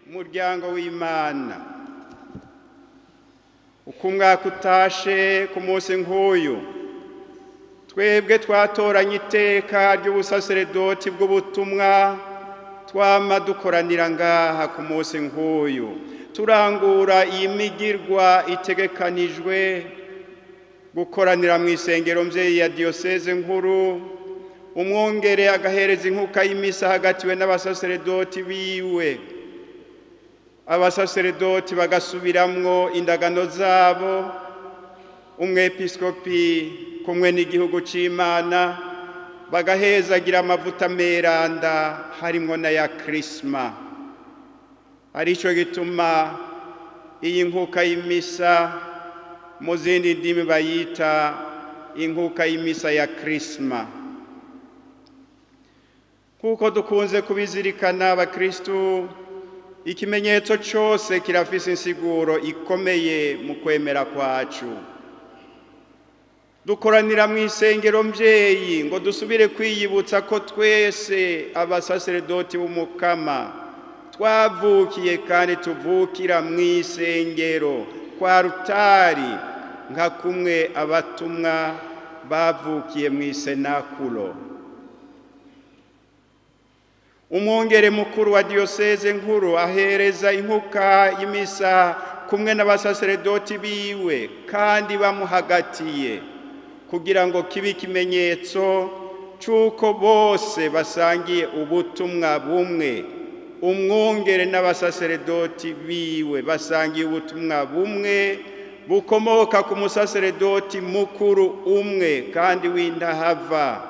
Muryango w'Imana, uko umwaka utashe ku munsi nk'uyu, twebwe twatoranye iteka ry'ubusaseredoti bw'ubutumwa, twama dukoranira ngaha ku munsi nk'uyu, turangura iyi migirwa itegekanijwe gukoranira mu isengero mvyeyi ya diyoseze nkuru. Umwungere agahereza inkuka y'imisa hagatiwe n'abasaseredoti biwe, abasaseredoti bagasubiramwo indagano zabo, umwepiskopi kumwe n'igihugu c'Imana bagahezagira amavuta meranda harimwo n'aya Krisma. Arico gituma iyi nkuka y'imisa mu zindi ndimi bayita inkuka y'imisa ya Krisma. Kuko dukunze kubizirikana, abakristu, ikimenyetso cose kirafise insiguro ikomeye mu kwemera kwacu. Dukoranira mu isengero mvyeyi ngo dusubire kwiyibutsa ko twese abasaseredoti b'Umukama twavukiye kandi tuvukira mu isengero kwa rutari, nka kumwe abatumwa bavukiye mu isenakulo. Umwungere mukuru wa diyoseze nkuru ahereza inkuka y'imisa kumwe n'abasaseredoti biwe kandi bamuhagatiye, kugira ngo kibe ikimenyetso c'uko bose basangiye ubutumwa bumwe. Umwungere n'abasaseredoti biwe basangiye ubutumwa bumwe bukomoka ku musaseredoti mukuru umwe kandi w'indahava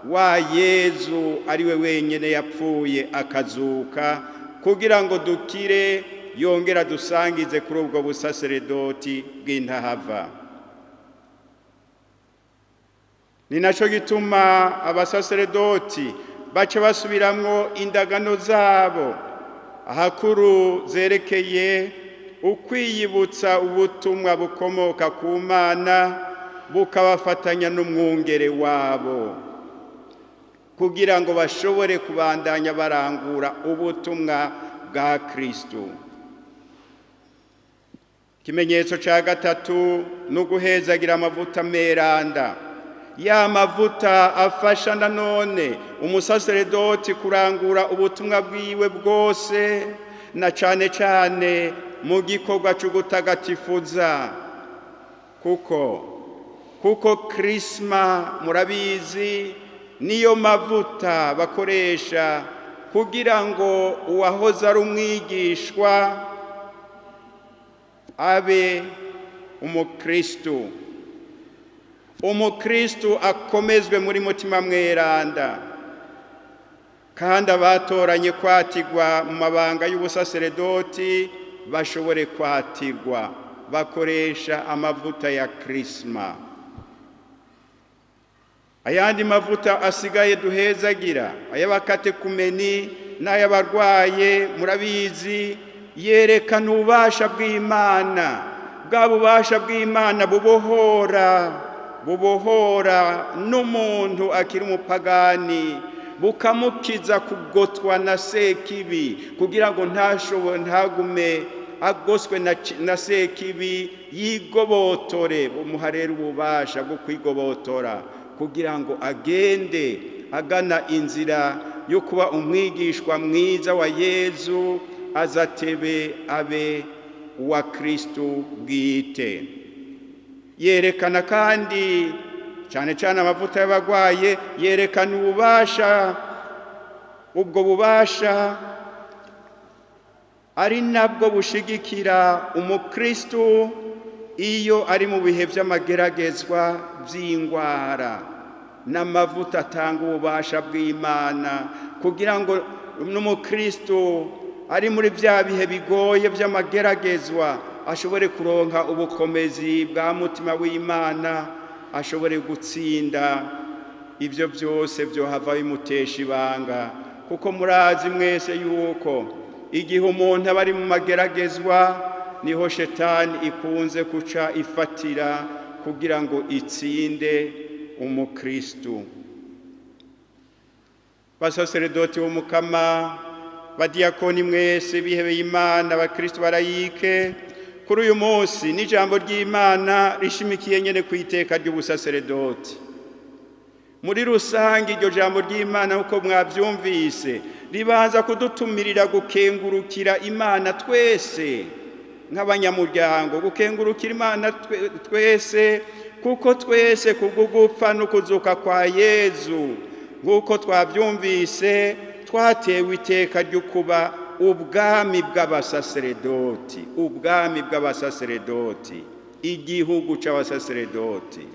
wa Yezu, ari we wenyine yapfuye akazuka kugira ngo dukire, yongera dusangize kuri ubwo busaseredoti bw'intahava. Ni naco gituma abasaseredoti baca basubiramwo indagano zabo ahakuru zerekeye ukwiyibutsa ubutumwa bukomoka ku Mana, bukabafatanya n'umwungere wabo, kugira ngo bashobore kubandanya barangura ubutumwa bwa Kristo. Ikimenyetso ca gatatu ni uguhezagira amavuta meranda, ya mavuta afasha nanone umusaseredoti kurangura ubutumwa bwiwe bwose, na cane cane mu gikorwa c'ugutagatifuza, kuko Krisma, murabizi, niyo mavuta bakoresha kugira ngo uwahoze ari umwigishwa abe umukristu, umukristu akomezwe muri Mutima Mweranda. Kandi abatoranye kwatirwa mu mabanga y'ubusaseredoti bashobore kwatirwa, bakoresha amavuta ya Krisma. Ayandi mavuta asigaye duhezagira, ay'abakatekumeni n'ay'abarwaye, murabizi, yerekana ububasha bw'Imana, bwa bubasha bw'Imana bubohora n'umuntu akiri umupagani, bukamukiza kugotwa na Sekibi, kugira ngo ntashobore, ntagume agoswe na Sekibi, yigobotore. Bumuha rero ububasha bwo kwigobotora, kugira ngo agende agana inzira yo kuba umwigishwa mwiza wa Yezu, azatebe abe uwa Kristu bwite. Yerekana kandi cyane cyane amavuta y'abagwaye, yerekana ububasha, ubwo bubasha ari nabwo bushigikira umukristu iyo ari mu bihe by'amageragezwa by'ingwara, n'amavuta atanga ububasha bw'Imana kugira ngo n'umukristu ari muri bya bihe bigoye by'amageragezwa ashobore kuronka ubukomezi bwa Mutima w'Imana, ashobore gutsinda ibyo byose byohava bimutesha ibanga. Kuko murazi mwese yuko igihe umuntu aba ari mu mageragezwa, niho shetani ikunze kuca ifatira kugira ngo itsinde umukristu. Basaseredoti b'Umukama, Badiyakoni mwese, bihebeye Imana, abakristu barayike, kuri uyu munsi n'ijambo ry'Imana rishimikiye nyene ku iteka ry'ubusaseredoti. Muri rusange, iryo jambo ry'Imana, nk'uko mwavyumvise, ribanza kudutumirira gukengurukira Imana twese nk'abanyamuryango, gukengurukira Imana twese, kuko twese kubwo gupfa no kuzuka kwa Yezu, nk'uko twavyumvise, twatewe iteka ryo kuba ubwami bw'abasaseredoti, ubwami bw'abasaseredoti, igihugu c'abasaseredoti.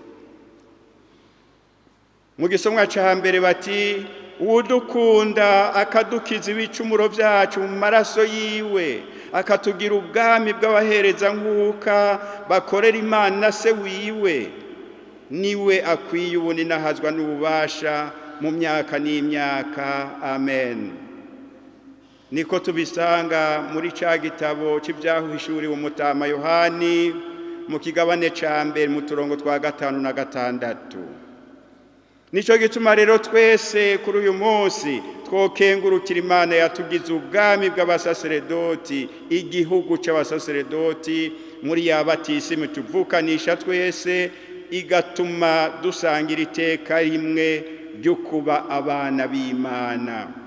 Mu gisomwa ca mbere bati: "Uwudukunda akadukiza ibicumuro vyacu mu maraso yiwe, akatugira ubwami bw'abaherezankuka bakorera Imana se wiwe, niwe akwiye ubuninahazwa n'ububasha mu myaka n'imyaka. Amen." Niko tubisanga muri ca gitabo c'Ivyahishuriwe umutama Yohani, mu kigabane ca mbere, mu turongo twa 5 na 6. Nico gituma rero twese kuri uyu munsi twokengurukira Imana yatugize ubwami bw'abasaseredoti, igihugu c'abasaseredoti, muri ya batisimu tuvukanisha twese, igatuma dusangira iteka rimwe ryo kuba abana b'Imana.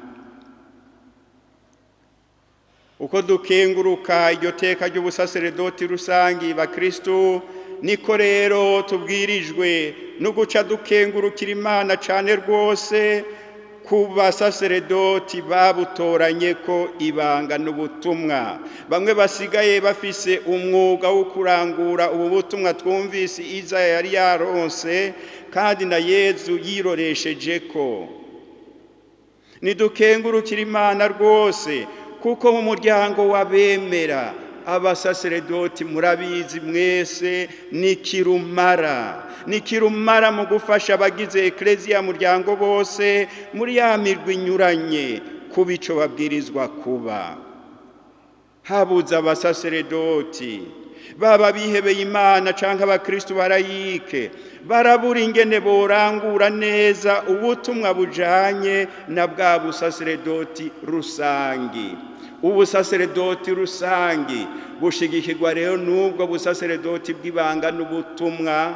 Uko dukenguruka iryo teka ry'ubusaseredoti rusangi, bakristu, niko rero tubwirijwe no guca dukengurukira Imana cane rwose ku basaseredoti babutoranye ko ibanga n'ubutumwa, bamwe basigaye bafise umwuga wo kurangura ubu butumwa twumvise Izaya yari yaronse kandi na Yezu yiroresheje ko. Nidukengurukira Imana rwose kuko mu muryango w'abemera, abasaseredoti, murabizi mwese, ni kirumara, ni kirumara mu gufasha abagize ekleziya muryango bose muri ya mirwi inyuranye kuba ico babwirizwa kuba. Habuze abasaseredoti, baba bihebeye Imana canke abakristu barayike, barabura ingene borangura neza ubutumwa bujanye na bwa busaseredoti rusangi. Ubusaseredoti rusangi bushigikirwa rero n'ubwo busaseredoti bw'ibanga n'ubutumwa.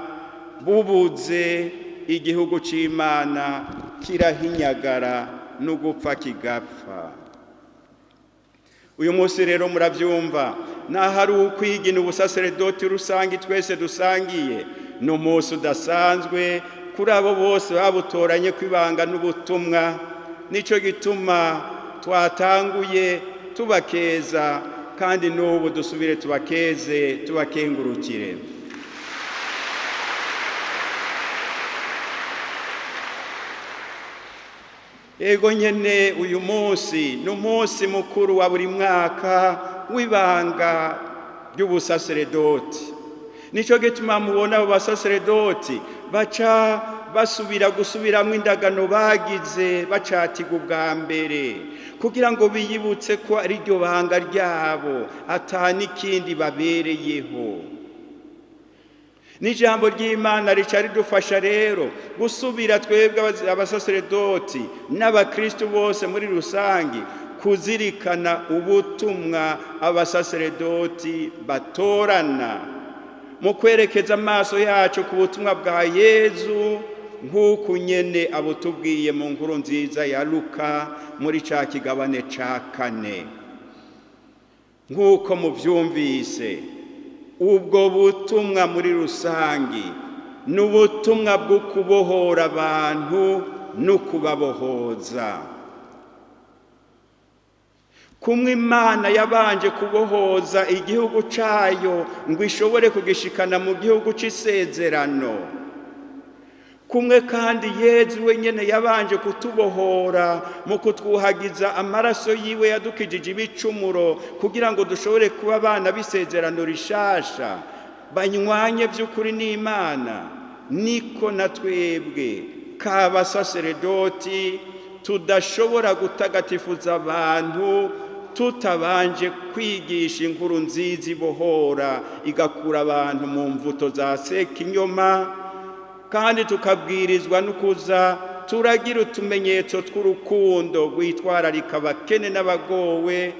Bubuze, igihugu c'Imana kirahinyagara no gupfa kigapfa. Uyu munsi rero muravyumva, naho ari ukwigina ubusaseredoti rusangi twese dusangiye, ni umunsi udasanzwe kuri abo bose babutoranye kw'ibanga n'ubutumwa. Nico gituma twatanguye tubakeza, kandi n'ubu dusubire tubakeze, tubakengurukire. Ego nyene, uyu munsi ni umunsi mukuru wa buri mwaka w'ibanga ry'ubusaseredoti. Nico gituma mubona abo basaseredoti baca basubira gusubiramwo indagano bagize bacatiga ubwa mbere, kugira ngo biyibutse ko ari ryo banga ryabo, ata n'ikindi babereyeho. N'ijambo ry'Imana rica ridufasha rero gusubira twebwe abasaseredoti n'abakristu bose muri rusangi kuzirikana ubutumwa abasaseredoti batorana, mu kwerekeza amaso yacu ku butumwa bwa Yezu, nk'uku nyene abutubwiye mu nkuru nziza ya Luka muri ca kigabane ca 4. Nk'uko muvyumvise, ubwo butumwa muri rusangi ni ubutumwa bwo kubohora abantu no kubabohoza. Kumwe Imana yabanje kubohoza igihugu cayo ngo ishobore kugishikana mu gihugu c'isezerano, kumwe kandi Yezu wenyene yabanje kutubohora mu kutwuhagiza amaraso yiwe yadukijije ibicumuro, kugira ngo dushobore kuba abana b'isezerano rishasha, banywanye by'ukuri n'Imana, niko na twebwe k'abasaseredoti tudashobora gutagatifuza abantu tutabanje kwigisha inkuru nziza ibohora, igakura abantu mu mvuto za sekinyoma, kandi tukabwirizwa no kuza Turagira utumenyetso tw'urukundo rwitwararika abakene n'abagowe,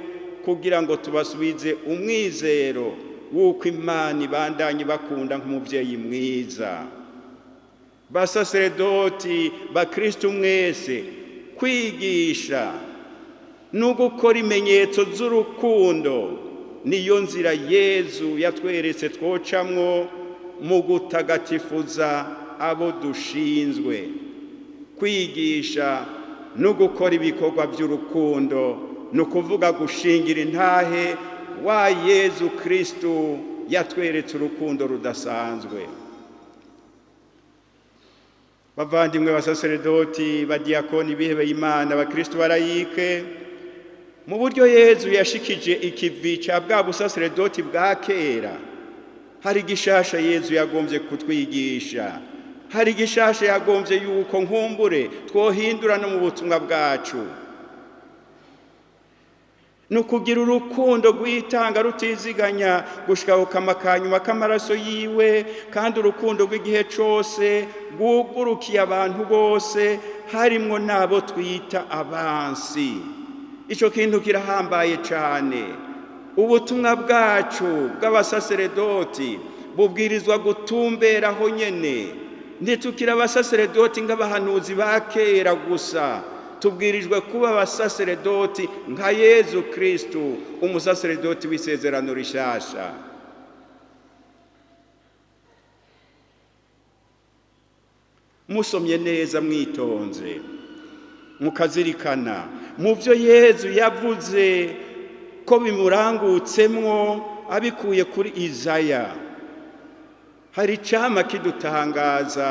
kugira ngo tubasubize umwizero w'uko Imana ibandanye bakunda nk'umubyeyi mwiza. Basaseredoti, bakristu mwese, kwigisha no gukora imenyetso z'urukundo niyo nzira Yezu yatweretse twocamwo mu gutagatifuza abo dushinzwe. Kwigisha no gukora ibikorwa by'urukundo ni ukuvuga gushingira intahe wa Yezu Kristu yatweretse urukundo rudasanzwe. Bavandimwe basaseredoti, badiyakoni, bihebeye Imana, abakristu barayike, mu buryo Yezu yashikije ikivi ca bwa busaseredoti bwa kera, hari igishasha Yezu yagombye kutwigisha, hari igishasha yagombye yuko nkumbure twohindura no mu butumwa bwacu. Ni ukugira urukundo rwitanga rutiziganya gushika ku kama ka nyuma k'amaraso yiwe, kandi urukundo rw'igihe cose rwugurukiye abantu bose, harimwo n'abo twita abansi. Ico kintu kirahambaye cane. Ubutumwa bwacu bw'abasaseredoti bubwirizwa gutumberaho nyene. Ntitukiri abasaseredoti nk'abahanuzi ba kera gusa, tubwirijwe kuba abasaseredoti nka Yezu Kristu, umusaseredoti w'isezerano rishasha. Musomye neza mwitonze mukazirikana mu byo Yezu yavuze ko bimurangutsemwo abikuye kuri Izaya, hari icama kidutangaza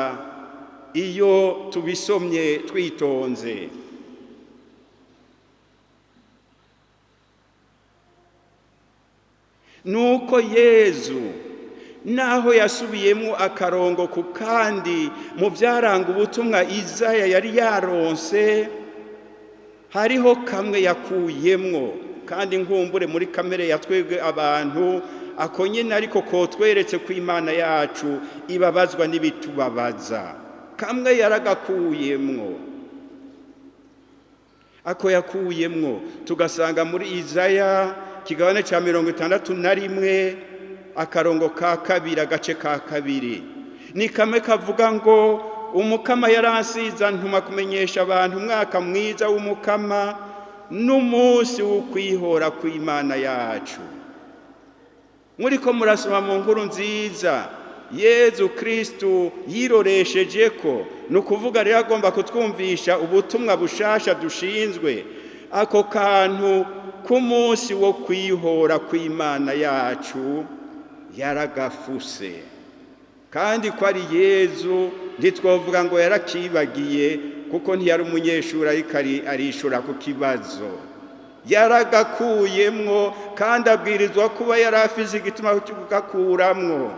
iyo tubisomye twitonze. Nuko Yezu naho yasubiyemo akarongo ku kandi mu byaranga ubutumwa Izaya yari yaronse, hariho kamwe yakuyemwo, kandi nkumbure muri kamere ya twebwe abantu ako nyene ariko kotweretse ko Imana yacu ibabazwa n'ibitubabaza. Kamwe yaragakuyemwo, ako yakuyemwo tugasanga muri Izaya kigabane ca 61 akarongo ka kabiri agace ka kabiri, ni kamwe kavuga ngo umukama yaransiza ntuma kumenyesha abantu umwaka mwiza w'umukama n'umunsi w'ukwihora kw'Imana yacu. Muriko murasoma mu nkuru nziza Yezu Kristu yiroresheje ko, ni ukuvuga rero agomba kutwumvisha ubutumwa bushasha dushinzwe. Ako kantu k'umunsi wo kwihora kw'Imana yacu yaragafuse, kandi ko ari Yezu ntitwovuga ngo yarakibagiye, kuko ntiyari umunyeshuri ariko arishura ku kibazo. Yaragakuyemwo kandi abwirizwa kuba yari afise igituma kugakuramwo.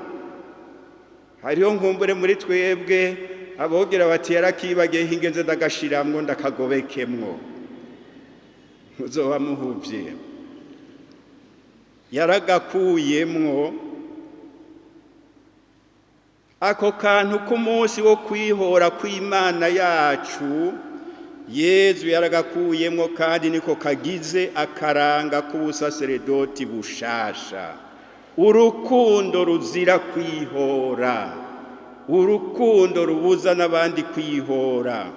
Hariho nkumbure muri twebwe abogira bati yarakibagiye hingenze ndagashiramwo ndakagobekemwo, muzoba muhuvye. Yaragakuyemwo ako kantu k'umunsi wo kwihora kw'Imana yacu. Yezu yaragakuyemwo kandi niko kagize akaranga k'ubusaseredoti bushasha. Urukundo ruzira kwihora, urukundo rubuza n'abandi kwihora,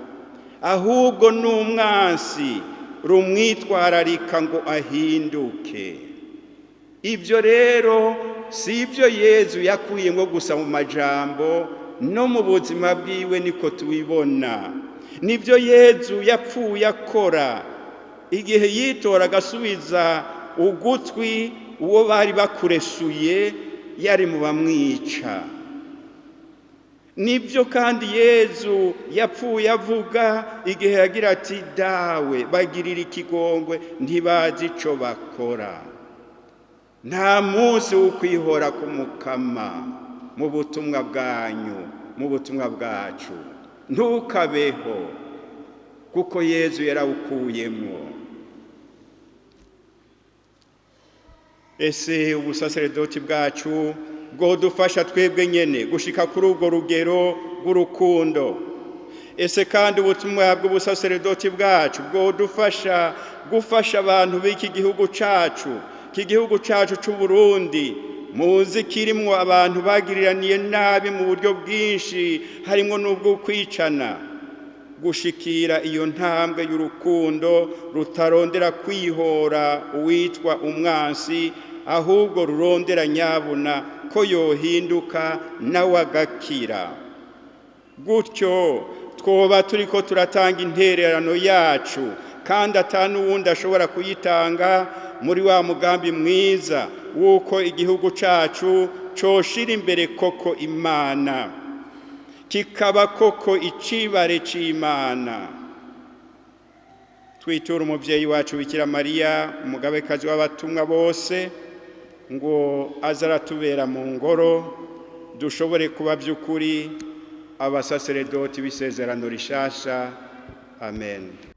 ahubwo n'umwansi rumwitwararika ngo ahinduke. Ibyo rero si ibyo Yezu yakuyemwo gusa mu majambo, no mu buzima bwiwe niko tubibona. Nibyo Yezu yapfuye akora igihe yitora agasubiza ugutwi uwo bari bakuresuye yari mu bamwica. Nibyo kandi Yezu yapfuye avuga igihe yagira ati dawe bagirira ikigongwe ntibazi ico bakora. Nta munsi wo kwihora k'umukama mu butumwa bwanyu, mu butumwa bwacu, ntukabeho, kuko Yezu yarawukuyemwo. Ese ubusaseredoti bwacu bwodufasha twebwe nyene gushika kuri urwo rugero rw'urukundo? Ese kandi ubutumwa bw'ubusaseredoti bwacu bwodufasha gufasha abantu b'iki gihugu cacu, iki gihugu cacu c'u Burundi muzi kirimwo abantu bagiriraniye nabi mu buryo bwinshi, harimwo n'ubwo kwicana, gushikira iyo ntambwe y'urukundo rutarondera kwihora uwitwa umwansi, ahubwo rurondera nyabuna ko yohinduka nawe agakira. Gutyo twoba turiko turatanga intererano yacu, kandi ata n'uwundi ashobora kuyitanga, muri wa mugambi mwiza w'uko igihugu cacu coshira imbere koko Imana, kikaba koko icibare c'Imana. Twitura umuvyeyi wacu Bikira Mariya, umugabekazi w'abatumwa bose, ngo aze aratubera mu ngoro, dushobore kuba by'ukuri abasaseredoti b'isezerano rishasha. Amen.